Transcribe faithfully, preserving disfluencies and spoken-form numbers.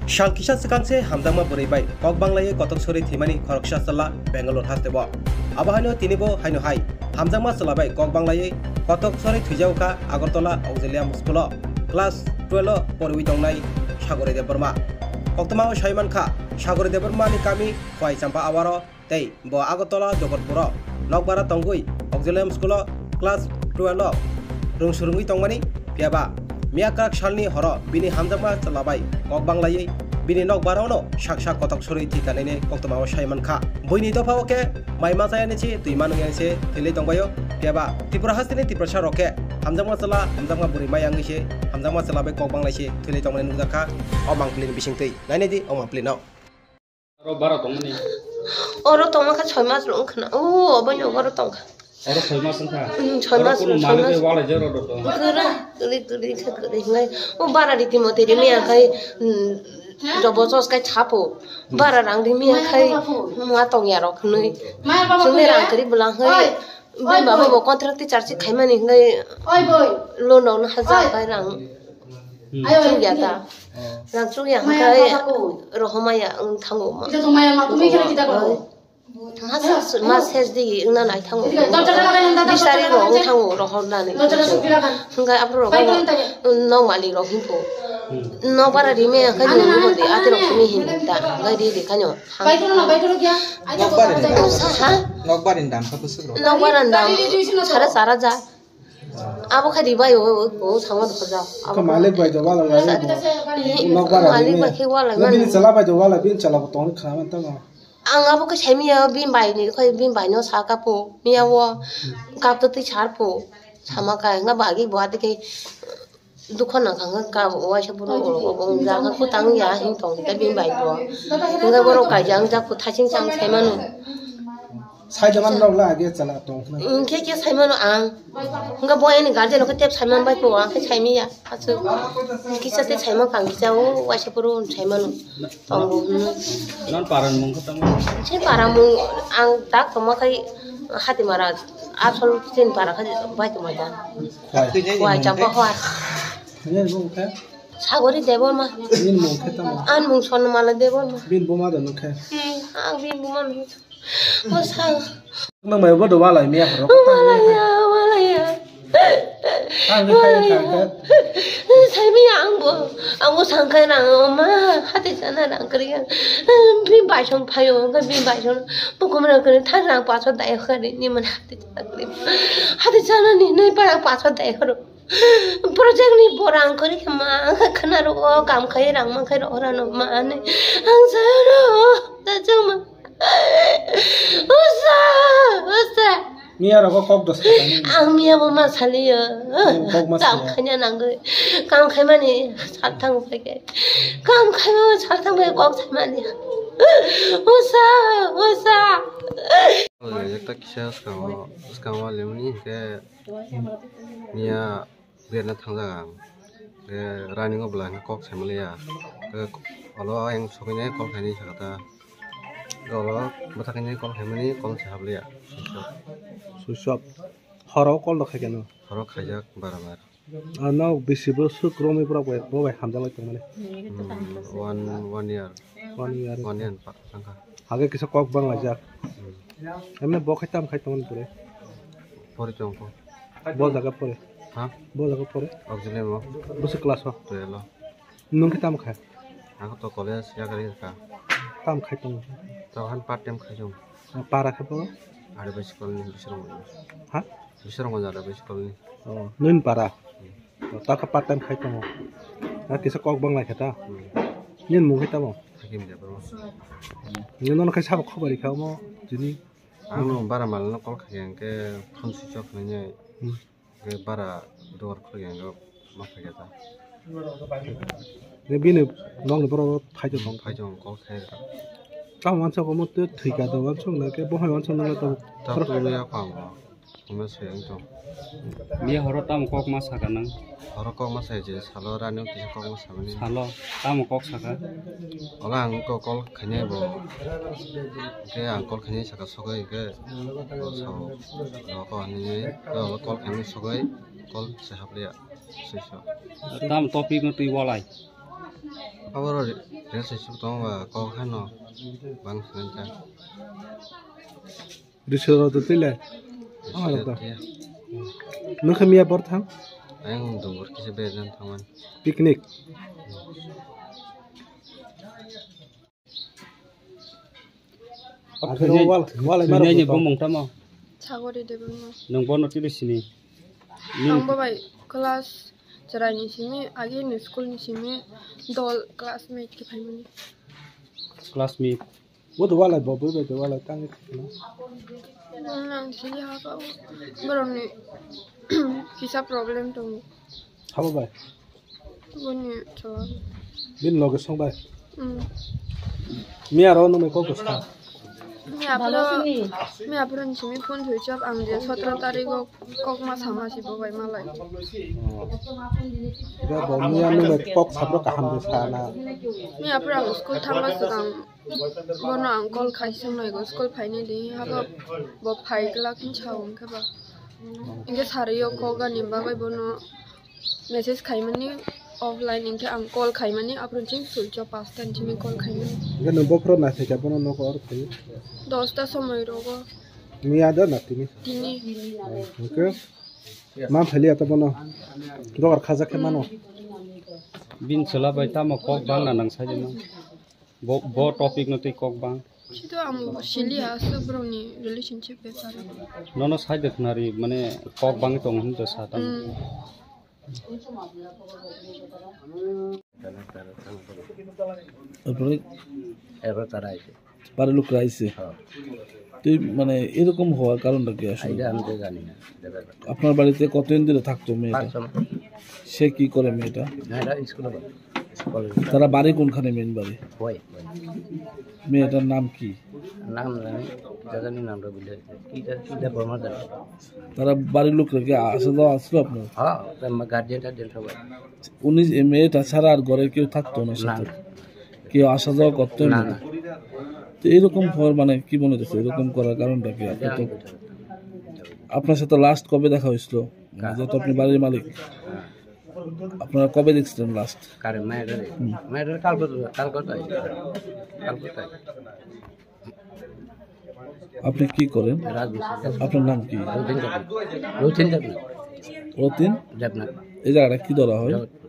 Sal kisa swkang se hamjakma bwrwi bai kok banglaiwi kotok sori thwimani khoroksa chwla Bangalore hasteo. Abo haino tinibo haino hai hamjakma chwla bai kok banglaiwi kotok sori thwijago kha Agartala Auxilium School o class twelve o poriwi tongnai Sagori Debbarma. Koktwmao sai mankha Sagori Debbarma ni kami Khwai Champa Awaro tei bo Agartala Jogotpuro nokbara tongwi Auxilium School o class twelve o rwng swrwngwi tongmani. Phiyaba miyakrak salni horo bini hamjakma chwla bai kok banglaiwi bini nokbarano saksa kotok sori thwi kanini koktwmao sai mankha. Buini dophao khe mai machayani se twi manwiyani se thwilwi tongbaio. Phiyaba Tripura hasteni Tiprasa rok khe hamjakma chwla, hamjakma bwrwi maya wngwi se hamjakma chwla bai kok banglai se thwilwi tongmani nukjakha o mangpili ni bisingtwi. Nainai di o mangpili no. Oro bara tongmani. Oro tongma kha soi mas rok wngkha na. O, obo ni oro tongkha. Oro soi mas wngkha. Mm, soi mas, soi mas. Oro kunu manwi bai walai jero do tong. Kwrwi, kwrwi, kwrwi kha kwrwi hingai. O bara riti moti rimi akhai, mm, jobo sos kai chapo. Bara rang rimi akhai, ma tong ya rok hinwi. Chwngni rang kwrwi bwlang hai. Bini baba bo contract teacher se khaimani hingai. Loan rok no hajar kai rang. Hmm. Chukya ta. Oh. Rang chukya hwnkhe rohormaya wng thango ma. Mas, mas ses di wngna nai thango. Bis tarik rok wng thango rohornani. Hwnkhe aphuru rok nokmali rok hinpo. Hmm. Nokbara rime hwnkhe nungwi hodi ati rok hini hin ta. Hwnkhe ri ri khaino. Nokbari ni dam. Sa ha? Nokbari ni dam kha bwswk rok. Nokbara ni dam sara sara ja. Abo kha ribai o, o, o, sama dukha ja. Abo kha malik bai do wala lai. Sa-, nok bara malik bai khe wala mani. Bini chala bai do wala, bini chala bo tong kha man tamo. Ang abo khe sai miya, bini bai ni, khe bini bai no sa ka po, miya o, kap to twi sar po, sama ka, nga bagi bo ati khe dukha nang kha, nga ka bo waisa buru o, o, o, ja nga ko tang ya hin tong, ta bini bai bo. Nga boro ka jang ja ko thasing chang sai manu. Sai jaman rok la age chala tong khna. Hwnkhe khe sai mano ang. Hwnkhe bo ani guardian rok khe tep sai man bai po, ang khe sai miya. Aswk kisa tei sai man kang kisa o waisa phuru sai mano. Tongo hwnwi. Non paran mung khe tamo? Chini para mung ang tak tongma khai Hatimara asol chini para khai bai tongma da. Khwai. Khwai Champa Khwai. Nini mung khe? Sagori Debbarma. Nini mung khe tamo? Ani mung Sonnamala Debbarma. Bini buma da nung khe? Hmm, ang bini buma nung. O sa. Nang mai bo do walai miya horo. Walai ya, walai ya. Ang ni khai khai khai. Sai miya ang bo, ang bo sangkai rang ma, hati sana rang kriya. Bi baisong phayo, bi baisong. Bukum rang kriya, thar rang paso dai khari ni man hati sana kriya. Hati sana ni nai pa rang paso dai kharo. Project ni borang kori khe ma ang khe khna ro o kam khai rang ma khai ro ora no ma ani ang sa ro da chuma usa usa. Miya rogo kok dos kha tani. Ang miya bo ma sali yo. Kok ma kam sali. Khanya nang goi kam khai mani sal thang phai ke kam khai ma sal thang phai kok sai mani usa usa. Ekta kisa skang o skang o lemni ke. Miya berna thangjak ang. Khe running o bwla hwnkhe kok saimaliya. Khe olo ayang sokwi nai call khainai sakha ta. Khe olo bwthaknai call khaimani call se habliya. Switch off. Horo call rok khaikhe no? Horo khaijak bar bar. Ah, no bisi bwswk romwi borok bai, bo bai hamjaklai tongmani? Hmm, one, one year. One year. One year pa-, tangkha. Hage kisa kok banglaijak. Hmm. Emne bo khai tam khai tongmani pore? Pori tongkho. Bo jaga pore? Ha? Bo jaga pore? Auxilium o. Bwswk class o? Twelve o. Nwng khe tam khai? Ako to college yakarwi rwkha. Tam khai tongo? Tokhan part time khai tongo. Para khe bo? Ari bai school ni bising rwngmani. Ha? Bising rwngmani ari bai school ni. Oh, nwng para? Hmm. Oh, ta khe part time khai tongo. Na kisa kok bang lai khe ta? Hmm. Nini mung khe tamo? Hakim Debbarma. Nini nono khai sabo khobor rikha omo tini? Ang no bara mal no call khai hwnkhe phone switch off hwnwi. Hmm. Hwnkhe bara dugar khulukya hwnkhe ma phaikha ta. Hwnkhe bini nokni borok phai tong. Phai tong, call khai rwkha. Tamo wansok omo twi thwikha do wansok na khe bo hai wansok nang ta. Tabuk nukya kho ang bo. Omo se wng tong. Miya horo tamo kok ma sakha nang? Horo kok ma sai je salo rani kisa kok ma samani. Salo tamo kok sakha? Ola ang kok call khainai bo. Hwnkhe ang call khainai sakha sogwi hwnkhe. Bo sao. Bo ko hinwi. Bo call khainai sogwi. Call se hapliya. Saiso. Tam topic no twi walai. Aboro re-, re saiso tong ba kok hano bang sanja. Risoro to tile. Risoro to ya. Nokha miya por thang? Ayang dubur kisa bejan thangan. Picnic. Akhirno wal, wal, thwinaini bumung tamo? Sagori Debbarma. Nwng bono tini sini? Ang bo bai class chwraini simi, agini school ni simi dol classmate khe phaimani. Classmate? Bo do walai, bo, bo bai do walai, tang. Ang sili ha ka, borokni kisa problem tongo. Habo bai? Boni chwla. Bini loge song bai? Mm. Miya ro nung mai kok bwsa? Miya phuru, miya phuru ni simi phone switch off, ang je sotro tarikh o kok ma sama si bo bai malai. Oh. Ga bo miya nung mai kok sabro kaham bwsa na? Miya phuru ang school thangma swkang bono ang call khai song nai go, school phaini di habo bo phai glak hin sa hwnkhe ba. Hwnkhe sari o kok ani bagwi bono message khaimani offline, hinkhe ang call khaimani, aphuru chwng switch off, pasta ni simi call khaimani. Hwnkhe nwng bokhorok naithai kha bono nogo oro phai? Dosta somoi rogo. Miya da na tini? Tini. Hwnkhe ma phali ata bono dogar khajak khe mano? Bini chwla bai tamo kok bangna nang sai de no? Bo, bo topic no tei kok bang. Sito ang sili ha aswk borokni relationship bepar. Nono side khwnari mane kok bangwi tongo hinwi to sa tamo. Mm. তারপরে এবার তারা আইছে। বাড়ির লোকরা আইছে। হ্যাঁ। তো এই মানে এরকম হওয়ার কারণটা কি আসলে? এটা আমি তো জানি না। আপনার বাড়িতে কতদিন ধরে থাকতো মেয়েটা? পাঁচ ছয় মাস। সে কি করে মেয়েটা? না, এটা স্কুলে পড়ে। কলেজে। তারা বাড়ি কোনখানে, মেইন বাড়ি? হয়, হয়। মেয়েটার নাম কি? নাম জানি, এটা জানি নামটা ভুলে গেছি। কিটা, কিটা বর্মা জানি। তারা বাড়ির লোকরা কি আসা যাওয়া আসলো আপনার? হ্যাঁ, গার্জিয়ান টার্জিয়ান সবাই। উনি, এই মেয়েটা ছাড়া আর ঘরে কেউ থাকতো না না। সাথে? কেউ আসা যাওয়া করতো না, না? না। তো এরকম হওয়ার মানে কি মনে হচ্ছে? এরকম করার কারণটা কি? আপনি তো, আপনার সাথে লাস্ট কবে দেখা হয়েছিল? কার? যত আপনি বাড়ির মালিক, হ্যাঁ। আপনারা কবে দেখছিলেন লাস্ট? কারে? মায়ের? হুম। মায়ের কালকে তো, কালকে তো আইছে। কালকে তো আইছে। আপনি কি করেন? রাজমিস্ত্রি। আপনার নাম কি? রতিন দেবনাথ। রতিন দেবনাথ। রতিন? দেবনাথ। এই জায়গাটা কি ধরা হয়? জগৎপুর।